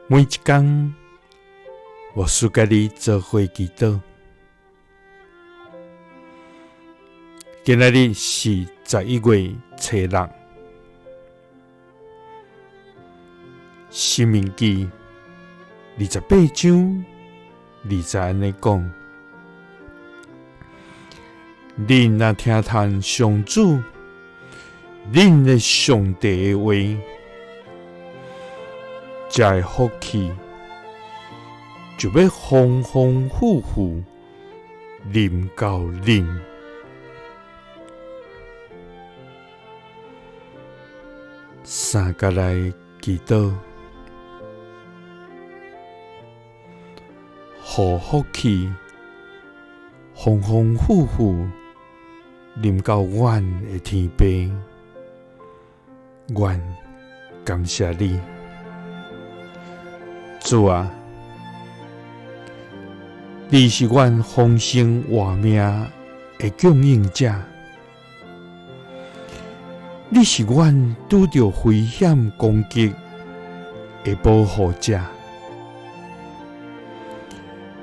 每一工，牧师佮你做伙祈祷。今仔日是11月初6，申命记28章2节按呢讲：恁若听从上主，恁的上帝的话，这个福气就欲丰丰富富临到恁。三角来祈祷，予福气丰丰富富临到阮的天父，阮感谢你，主啊，你是阮丰盛活命的供应者，你是阮拄著危险攻击的保护者，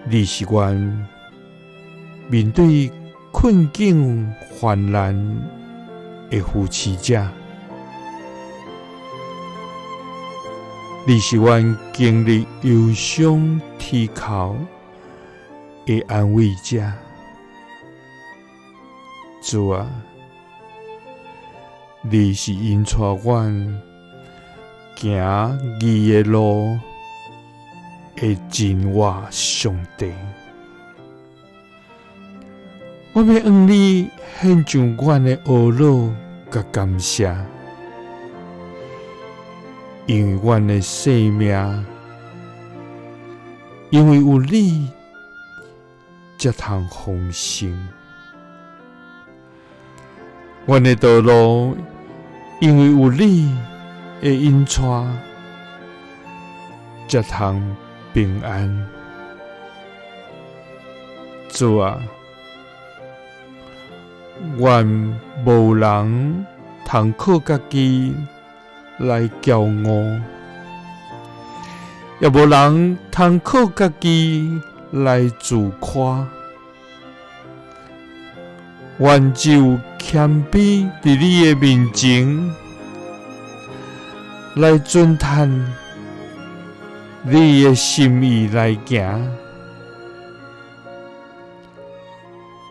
你是阮面对困境患难的扶持者，你是阮经历忧伤啼哭的安慰者。主啊，你是引带阮行义的路的真活上帝。我欲向你献上阮的懊恼佮感谢，因为阮的生命，因为有你，才通丰盛。阮的道路，因为有你的引带，才通平安。主啊，阮无人通靠家己来骄傲，也无人通靠家己来自夸。阮只有谦卑伫你的面前，来尊叹你的心意来行，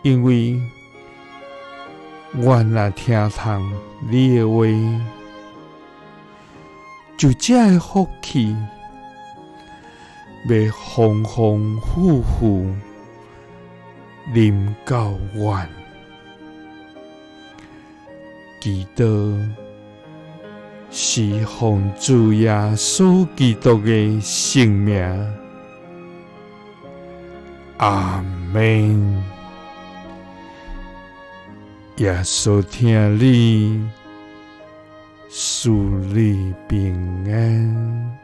因为阮若听从你的话，就这个福气欲丰丰富富临到阮。祈祷是奉主耶稣基督的圣名，阿们。耶稣疼你，赐你平安。